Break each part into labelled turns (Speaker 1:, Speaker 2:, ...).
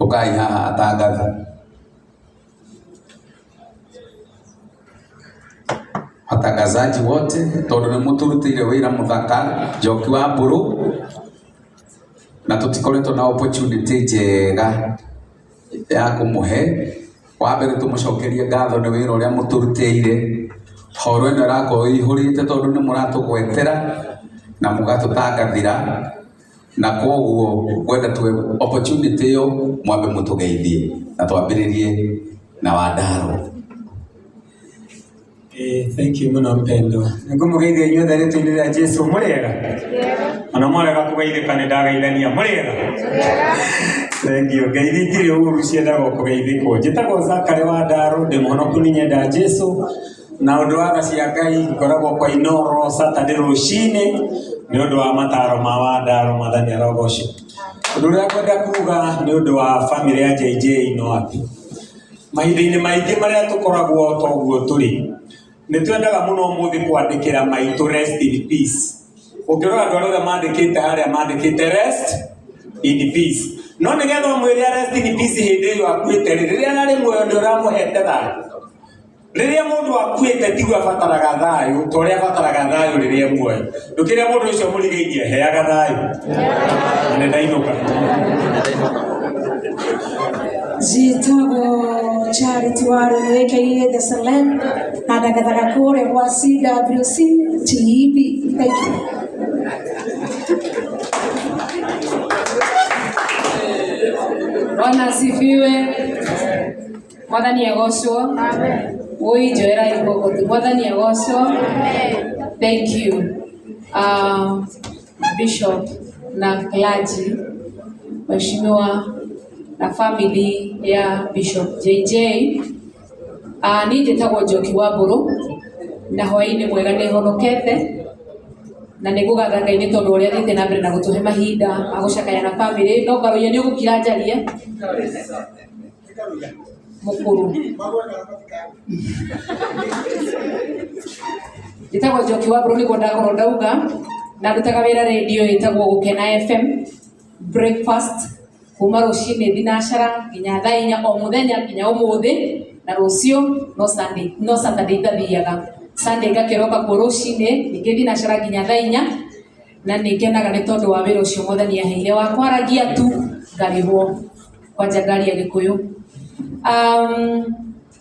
Speaker 1: Ũkai haha atangathi. Watangazaji wote tondu nĩ mũtũrutĩire wĩra mũthaka Njoki wa Mbũrũ, na tũtikoretwo na opportunity njega ya kũmũhe. Wa mbere tũmũcokerie ngatho nĩ wĩra ũrĩa mũtũrutĩire. Horo ĩno ĩrakorwo ĩihũrĩte tondũ nĩ mũratũgwetera na mũgatũtangathĩra, na koguo ngwenda tuwe opportunity ĩyo mwambe mũtũgeithie na twambĩrĩrie na Wandaro.
Speaker 2: Thank you mũno mpendwa. Nĩngũmũgeithia inyuothe rĩtwa-inĩ rĩa Jesu. Mũrĩega? Ona mwarega kũgeithĩka nĩ ndageithania. Mũrĩega? Thank you. Ngeithi itirĩ ũru, ciendaga o kũgeithĩkwo. Njĩtagwo Zakary wa Ndaro, ndĩ mũhonoku nĩ nyenda Jesu. Na ũndũ wa tha cia Ngai ngoragwo kwa Inoro Saturday rũcinĩ nĩ ũndũ wa mataro ma Wandaro. Mwathani arogocwo. Ũndũ ũrĩa ngwenda kuga nĩ ũndũ wa family ya JJ no atĩ mahinda-inĩ maingĩ marĩa tũkoragwo toguo tũrĩ, nĩ twendaga mũno ũmũthĩ kwandĩkĩra maitũ rest in peace. Ũngĩrora andũ arĩa othe mandĩkĩte harĩa mandĩkĩte rest in peace, no nĩgetha ũmwĩre rest in peace hĩndĩ ĩyo akuĩte rĩ, rĩrĩa arĩ muoyo nĩ ũramũhete thayũ. Rĩrĩa mũndũ akuĩte tiguo abataraga thayũ ta ũrĩa abataraga thayũ rĩrĩa e muoyo. Ndũkĩrĩa mũndũ ũcio mũrigainie, heaga thayũ. Na nĩ ndainũka.
Speaker 3: Njĩtagwo Charity Waru aka The Celeb na ndagethaga kũrĩa gwa CWC TV. Thank you.
Speaker 4: Bwana asifiwe. Mwathani agocwo. Woi njoera igoko tu. Mwathani agocwo. Thank you. Bishop na clergy, Mheshimiwa na family ya Bishop JJ. Niĩ njĩtagwo Njoki wa Mbũrũ na hwaĩ-inĩ mwega nĩ honokete na nĩ ngũgatha Ngai nĩ tondũ ũrĩa athiĩte na mbere na gũtũhe mahinda ma gũcakaya na family. No Ngaruiya nĩ ũgũkira njarie mũkũrũ. Njĩtagwo Njoki wa Mbũrũ nĩguo ndakorwo ndauga, na ndutaga wĩra rĩndiũ ĩtagwo Gũkena FM breakfast kuma rũcinĩ thinacara nginya thaa 4 o mũthenya nginya ũmũthĩ, na rũciũ no Sunday, no Saturday itathiaga. Sunday ngakĩroka kuo rũcinĩ ningĩ thinacara nginya thaa 4, na nĩ ngenaga nĩ tondũ wa wĩra ũcio Mwathani aheire wa kwaragia tu ngarĩhwo kwanja ngari ya Gĩkũyũ.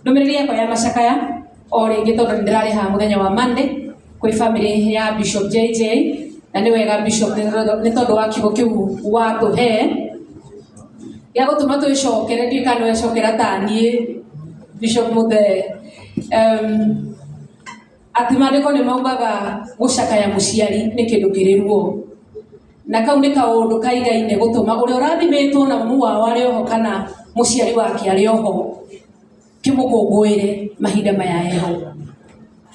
Speaker 4: Ndũmĩrĩri yakwa ya macakaya o rĩngĩ tondũ nĩ ndĩrarĩ haha mũthenya wa Monday kwĩ family ya Bishop JJ, na nĩ wega Bishop nĩ tondũ wa kiugo kĩu watũhe gĩa gũtũma twĩcokere. Ndiũĩ kana nĩ wecokera ta niĩ Bishop Muthee. Atĩ maandĩko nĩ maugaga gũcakaya mũciari nĩ kĩndũ kĩrĩ ruo, na kau nĩ kaũndũ kaigaine gũtũma ũrĩa ũrathimĩtwo na mamu wao arĩ oho kana mũciari wake arĩ oho kĩmũkũngũĩre mahinda maya eho,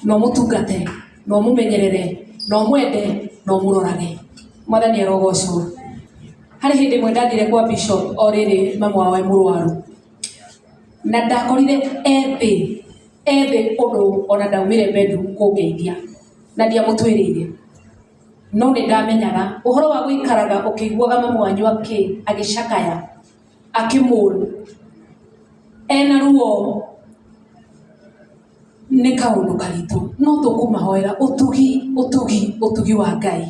Speaker 4: na ũmũtungate na ũmũmenyerere na ũmwende na ũmũrorage. Mwathani arogocwo. Harĩ hĩndĩ ĩmwe ndathire kwa Bishop o rĩrĩ mamu wao e mũrwaru, na ndakorire ethĩ ethĩ ũndũ ona ndaumire bedroom kũngeithia na ndiamũtwĩrĩire, no nĩ ndamenyaga ũhoro wa gũikaraga ũkĩiguaga mamu wanyu agĩcakaya akĩmũũru ena ruo nĩ kaũndũ karitũ, no tũkũmahoera ũtugi, ũtugi, ũtugi wa Ngai,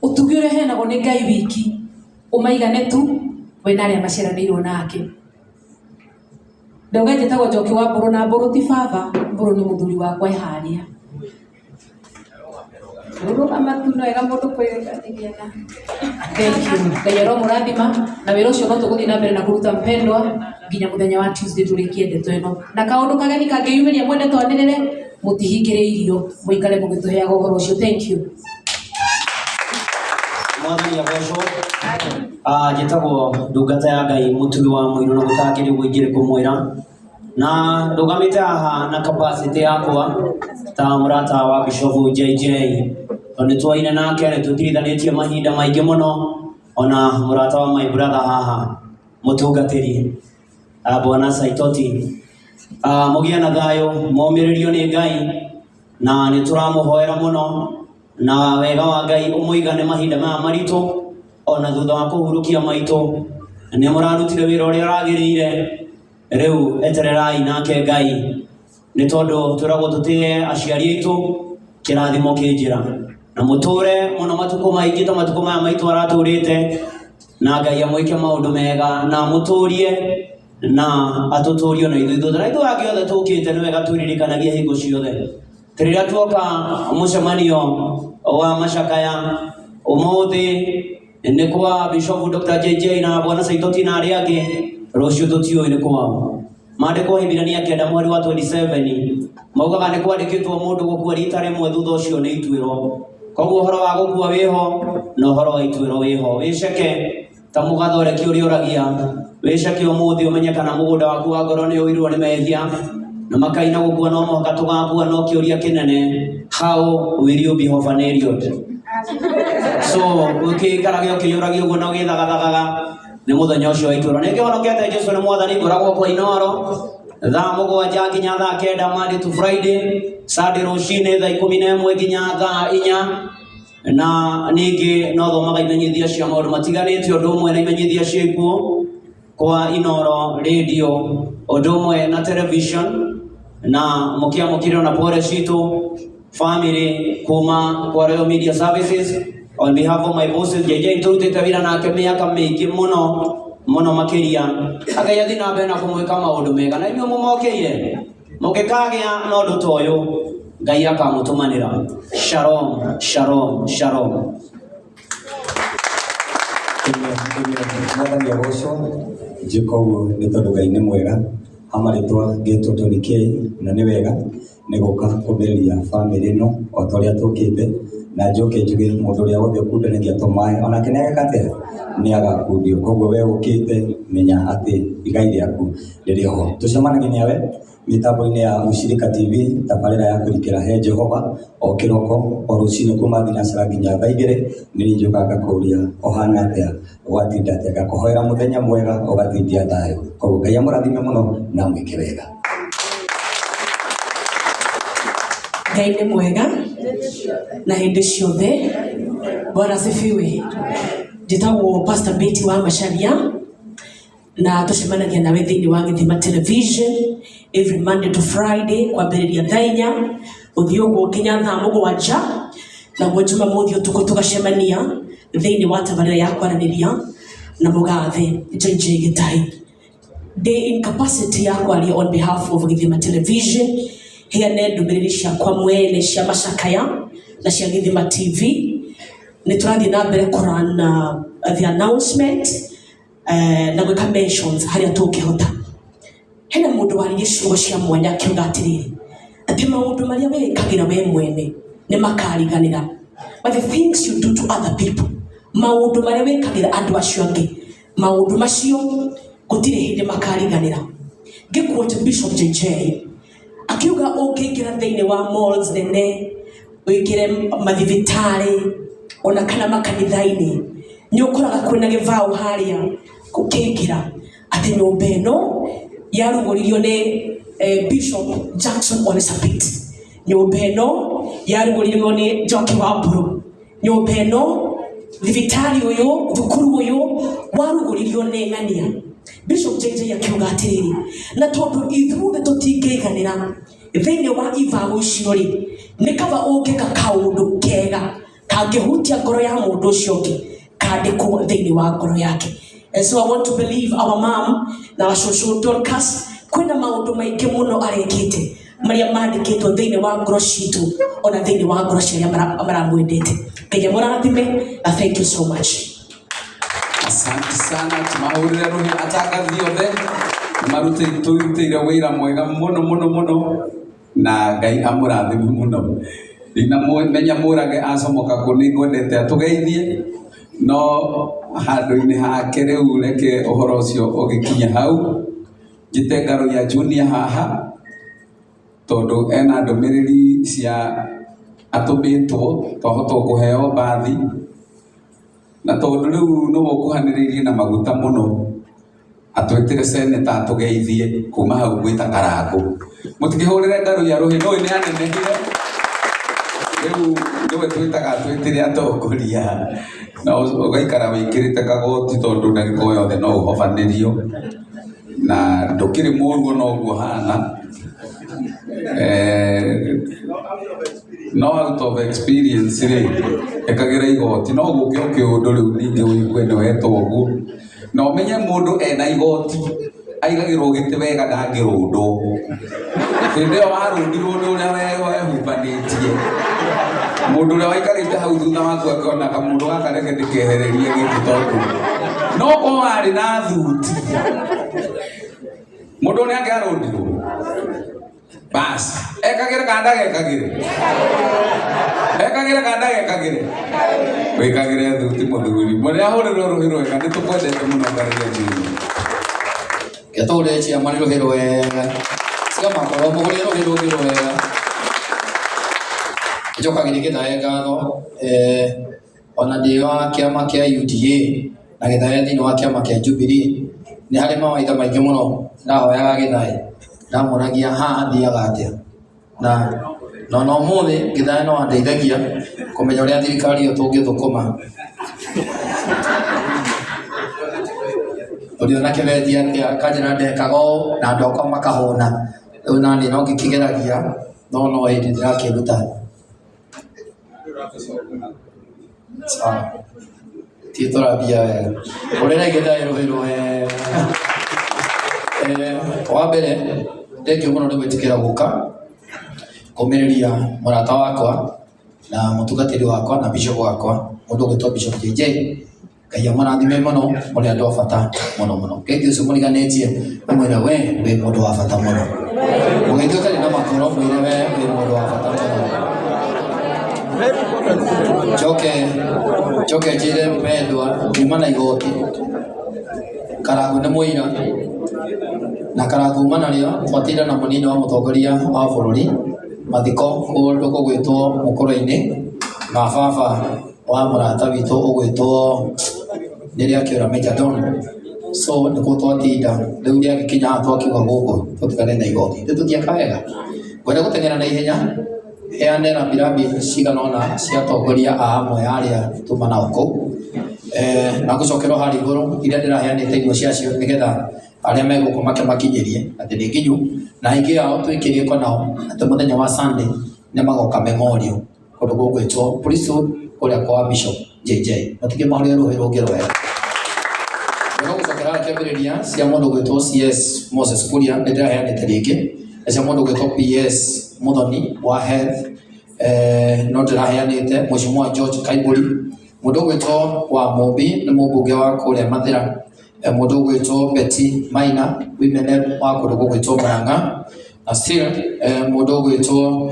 Speaker 4: ũtugi ũrĩa ũheanagwo nĩ Ngai wiki ũmaigane tu we na arĩa maciaranĩirwo nake. Ndauga njĩtagwo Njoki wa Mbũrũ na Mbũrũ ti baba, Mbũrũ nĩ mũthuri wakwa e harĩa. Rũrũgama tu no wega mũndũ kwĩganĩria na. Thank you. Ngai aromũrathima na wĩra ũcio no tũgũthiĩ na mbere na kũruta mpendwa nginya mũthenya wa Tuesday tũrĩkie ndeto ĩno. Na kaũndũ kageni kangĩyumĩria mwende twanĩrĩre, mũtihingĩrĩirio, mũikare mũgĩtũheaga ũhoro ũcio. Thank you.
Speaker 5: Mwathani agocwo. Njĩtagwo ndungata ya Ngai mũtui wa mũirũ na gũtakĩrĩ ũguo ingĩrĩ kũmwĩra, na ndũgamĩte haha na capacity yakwa ta mũrata wa Bishop JJ, tondũ nĩ twaine nake, nĩ tũtirithanĩtie mahinda maingĩ mũno, ona mũrata wa my brother haha mũtungatĩri Bwana Saitoti. Mũgĩe na thayũ, momĩrĩrio nĩ Ngai, na nĩ tũramũhoera mũno, na wega wa Ngai ũmũigane mahinda maya maritũ, ona thutha wa kũhurũkia maitũ. Nĩ mũrarutire wĩra ũrĩa ũragĩrĩire, rĩu etererai nake Ngai, nĩ tondũ twĩragwo tũtĩe aciari aitũ, kĩrathimo kĩ njĩra, na mũtũre mũno matukũ maingĩ ta matukũ maya maitũ aratũrĩte, na Ngai amwĩke maũndũ mega na amũtũrie na atũtũrie na ithuĩ ithuothe na ithuĩ angĩ othe tũkĩte. Nĩ wega twĩririkanagie hingo ciothe atĩ rĩrĩa tuoka mũcemanio wa macakaya ũmũthĩ nĩ kwa Bishop Dr. JJ na Bwana Saitoti na arĩa angĩ, rũciũ tũtiũĩ nĩ kwao. Maandĩko Hibirania 9 mweri wa 27 maugaga nĩ kwandĩkĩtwo mũndũ gũkua rita rĩmwe, thutha ũcio nĩ ituĩro. Koguo ũhoro wa gũkua wĩho na ũhoro wa ituĩro wĩho. Wĩceke ta mũgathoreki ũrĩa ũragia, wĩceke ũmũthĩ ũmenye kana mũgũnda waku wa ngoro nĩ ũirwo nĩ mehia na makaina. Gũkua no mũhaka tũgakua, no kĩũria kĩnene, how will you be orphanariod? So ũkĩikarage ũkĩyũragia ũguo na ũgĩthagathagaga nĩ mũthenya ũcio wa ituĩro. Nĩ ngĩhonokete, Jesu nĩ mwathani. Ngoragwo kwa Inoro thaa 7 nginya thaa 9, Monday to Friday, Sunday rũcinĩ thaa 11 nginya thaa 4, na ningĩ no thomaga imenyithia cia maũndũ matiganĩte, ũndũ ũmwe na imenyithia cia ikuũ kwa Inoro Radio, ũndũ ũmwe na television, na mũkĩamũkĩrwo na pole citũ family kuma kwa Royal Media Services. On behalf of my bosses, JJ tũrutĩte wĩra nake mĩaka mĩingĩ mũno mũno makĩria. Ngai athiĩ na mbere na kũmwĩka maũndũ mega, na inyuĩ mũmokĩire mũngĩkagĩa na ũndũ ta ũyũ, Ngai akamũtũmanĩra. Shalom, shalom, shalom.
Speaker 2: Amen, amen. Mwathani agocwo. Njĩka ũguo nĩ tondũ Ngai nĩ mwega. Hamarĩtwa ngetwo Tony K, na nĩ wega nĩ gũka kũmĩrĩria bamĩrĩ ĩno o ta ũrĩa tũkĩte, na njoke njuge mũndũ ũrĩa wothe ũkundanagia tũmaĩ onake nĩ ageka atĩa? Nĩ agakundio. Koguo we ũkĩte, menya atĩ igai rĩaku rĩrĩ oho. Tũcemanagia nawe mĩtambo-inĩ ya Ushirika TV, tabarĩra ya kũrikĩra he Jehova, o kĩroko, o rũcinĩ kuma thinacara nginya thaa 2. Nĩ niĩ njũkaga ngakũria ũhana atĩa, ũgatinda atĩa, ngakũhoera mũthenya mwega, ũgatindia thayũ. Koguo Ngai amũrathime mũno na amwĩke wega.
Speaker 4: Ngai nĩ mwega na hĩndĩ ciothe. Bwana asifiwe. Njĩtagwo Pastor Betty wa Macharia, na tũcemanagia nawe thĩinĩ wa Gĩthima Television every Monday to Friday, kwambĩrĩria thaa 4 gũthiĩ ũguo nginya thaa 7, naguo Jumamothi ũtukũ tũgacemania thĩinĩ wa tabarĩra ya kwaranĩria na mũgathe JJ Gĩtahi. Ndĩ in capacity ya kwaria on behalf of Gĩthima Television, heane ndũmĩrĩri ciakwa mwene cia macakaya na cia Gĩthima TV. Nĩ tũrathiĩ na mbere kũrana the announcement na gwĩka mentions harĩa tũngĩhota. Hena mũndũ waririe ciugo cia mwanya akiuga atĩrĩrĩ, atĩ maũndũ marĩa wĩĩkagĩra we mwene nĩ makariganĩra, but the things you do to other people, maũndũ marĩa wĩkagĩra andũ acio angĩ, maũndũ macio gũtirĩ hĩndĩ makariganĩra. Ngĩquote Bishop JJ akiuga ũngĩingĩra thĩinĩ wa malls nene, ũingĩre mathibitarĩ ona kana makanitha-inĩ, nĩ ũkoraga kwĩna gĩbaũ harĩa ũkĩingĩra atĩ nyũmba ĩno yarugũririo nĩ Bishop Jackson Ole Sapit, nyũmba ĩno yarugũririo nĩ Njoki wa Mburu, nyũmba ĩno, thibitarĩ ũyũ, thukuru ũyũ warugũririo nĩ ng'ania. Bishop JJ akiuga atĩrĩrĩ, na tondũ ithuothe tũtingĩiganĩra thĩinĩ wa ibaũ icio rĩ, nĩ kaba ũngĩka kaũndũ kega kangĩhutia ngoro ya mũndũ ũcio ũngĩ, kandĩkwo thĩinĩ wa ngoro yake. And so I want to believe our mom na cũcũ Dorcas, kwĩna maũndũ maingĩ mũno arekĩte marĩa mandĩkĩtwo thĩinĩ wa ngoro citũ ona thĩinĩ wa ngoro cia arĩa maramwendete. Ngai amũrathime na thank you so much.
Speaker 1: Asante sana, tumahũrĩre rũhĩ atangathi othe tũrutĩire wĩra mwega mũno mũno mũno, na Ngai amũrathime mũno. Ndinamenya mũrage acomoka kũ, nĩ ngwendete atũgeithie, no handũ-inĩ hake rĩu reke ũhoro ũcio ũgĩkinye hau. Njĩte Ngaruiya Junior haha tondũ ena ndũmĩrĩri cia atũmĩtwo, twahota kũheo mbathi, na tondũ rĩu nĩwe ũkuhanĩrĩirie na maguta mũno, atwĩtĩre seneta atũgeithie kuma hau gwĩta Karangũ. Mũtikĩhũrĩre Ngaruiya rũhĩ, no nĩ anenehire. Rĩu nĩwe twĩtaga twĩtĩre atongoria na ũgaikara wĩkĩrĩte kagoti tondũ ndagĩka o yothe no ũhobanĩrio na ndũkĩrĩ mũru ona ũguo hana. No out of experience rĩ, ĩkagĩra igoti no gũke o kĩũndũ rĩu ningĩ ũigue nĩ wetwo ũguo na ũmenye mũndũ ena igoti aigagĩrwo gĩtĩ wega ndangĩrũndwo. Hĩndĩ ĩyo warũndirwo nĩ ũrĩa wehumbanĩtie mũndũ ũrĩa waikarĩte hau thutha waku akĩona kamũndũ gaka reke ndĩkehererie gĩtĩ tondũ no korwo warĩ na thuti mũndũ nĩ angĩarũndirwo. Bas ekagĩre kana ndagekagĩre? Ekagĩre kana ndagekagĩre? Wĩkagĩre thuti mũthuri mũrĩa ahũrĩrwo rũhĩ rwega nĩ tũkwendete mũno ngarĩria Junior.
Speaker 6: Getũrĩre ciama nĩ rũhĩ rwega ciga makoro mũhũrĩre rũhĩ rũngĩ rwega. Njokagĩria Gĩthae ngatho ona ndĩ wa kĩama kĩa UDA na Gĩthae thĩinĩ wa kĩama kĩa Jubilee nĩ harĩ mawaitha maingĩ mũno ndahoyaga Gĩthae ndamũragia haha thiaga atĩa na na ũmũthĩ Gĩthae no andeithagia kũmenya ũrĩa thirikari ĩyo tũngĩthũkũma ũrĩa na kĩbeti atĩa kanjĩra ndekaga ũũ na andũ akwa makahũna rĩu nani no ngĩkĩgeragia no no hĩndĩ ndĩrakĩruta. Sawa ti tũrambia wega ũrĩra Gĩthae rũhĩ rwega. Wa mbere thengio mũno nĩ gwĩtĩkĩra gũka kũmĩrĩria mũrata wakwa na mũtungatĩri wakwa na bishop wakwa mũndũ ũgwĩtwo Bishop JJ. Ngai amũrathime mũno mũrĩ andũ a bata mũno mũno. Ngai ũcio mũriganĩtie ũmwĩre we wĩ mũndũ wa bata mũno. Mũgethi ũtarĩ na makoro mwĩre we wĩ mũndũ wa bata mũno. Njoke njoke njĩre mpendwa nyuma na igoti Karangũ nĩ mũira na Karangũ uma narĩo twatinda na mũnini wa mũtongoria wa bũrũri mathiko kũndũ gũgwĩtwo Mũkũrwe-inĩ ma baba wa mũrata witũ ũgwĩtwo nĩrĩa akĩũra Major Don. So nĩkuo twatinda rĩu rĩagĩkinya haha twakiuga gũkũ tũtigane na igoti nĩtũthiĩka wega. Ngwenda gũteng'era na ihenya heane rambirambi cigana ũna cia atongoria a amwe arĩa tuma nao kũu na ngũcokerwo harĩa igũrũ iria ndĩraheanĩte imwe ciacio nĩgetha arĩa me gũkũ makĩmakinyĩrie atĩ nĩ nginyu na aingĩ ao twĩkĩrĩko nao atĩ mũthenya wa Sunday nĩ magoka memorial kũndũ gũgwĩtwo Priesthood kũrĩa kwa Bishop JJ matingĩ mahũrĩre rũhĩ rũngĩ rwega. Ngwenda gũcokera kĩambĩrĩria cia mũndũ gwĩtwo CS Moses Kuria nĩ ndĩraheanĩte rĩngĩ na cia mũndũ gwĩtwo PS Muthoni wa health no ndĩraheanĩte Mheshimiwa George Kaiburi mũndũ ũgwĩtwo wa Mũmbi nĩ mũmbunge wa kũrĩa Mathĩra mũndũ ũgwĩtwo Betty Maina women rep wa kũndũ gũgwĩtwo Murang'a na still mũndũ ũgwĩtwo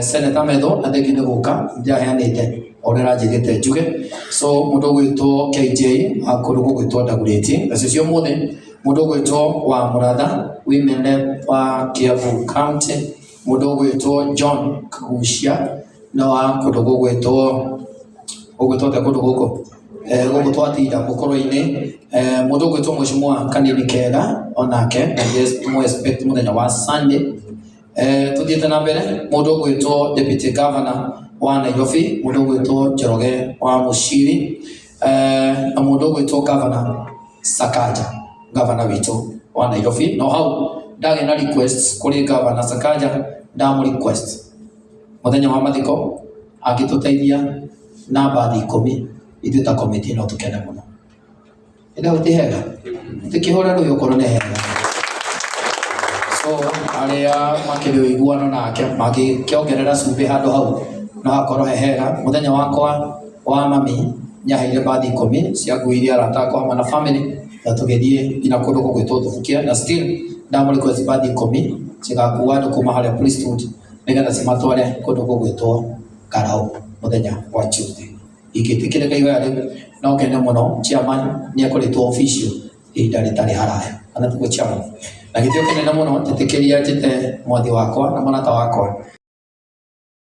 Speaker 6: Senator Metho na thengi nĩ gũka ndĩraheanĩte o ũrĩa aranjĩrĩte njuge. So mũndũ ũgwĩtwo KJ wa kũndũ gũgwĩtwo Dagoretti nacio cia ũmũthĩ mũndũ ũgwĩtwo wa Mũratha women rep wa Kiambu County mũndũ ũgwĩtwo John Kagucia nĩ wa kũndũ gũgwĩtwo gũgwĩtwo atĩa kũndũ gũkũ gũkũ twatinda Mũkũrwe-inĩ mũndũ ũgwĩtwo Mheshimiwa Kanini Kega onake na tũmũ expect mũthenya wa Sunday. Tũthiĩte na mbere mũndũ ũgwĩtwo Deputy Governor wa Nairobi mũndũ ũgwĩtwo Njoroge wa Mũciri na mũndũ ũgwĩtwo Governor Sakaja governor witũ wa Nairobi no hau ndagĩa na request kũrĩ Governor Sakaja ndamũ request mũthenya wa mathiko angĩtũteithia na mbathi 10 ithuĩ ta committee no tũkene mũno. Ĩndĩ hau ti hega tũkĩhũra rũhĩ okorwo nĩ hega. So arĩa makĩrĩ ũiguano nake mangĩkĩongerera cumbĩ handũ hau no hakorwo he hega. Mũthenya wakwa wa mami nĩaheire mbathi 10 cianguirie arata akwa hamwe na family na tũgĩthiĩ nginya kũndũ gũgwĩtwo Thubukia na still ndamũ request mbathi 10 cigakua andũ kuma harĩa Priesthood nĩgetha cimatware kũndũ gũgwĩtwo Karau mũthenya wa Tuesday. Ingĩtĩkĩrĩka ihoya rĩu no ngene mũno chairman nĩekũrĩtwo official ihinda rĩtarĩ haraya kana tiguo chairman. Na gĩtĩo kĩnene mũno njĩtĩkĩria njĩte mwathi wakwa na mũrata wakwa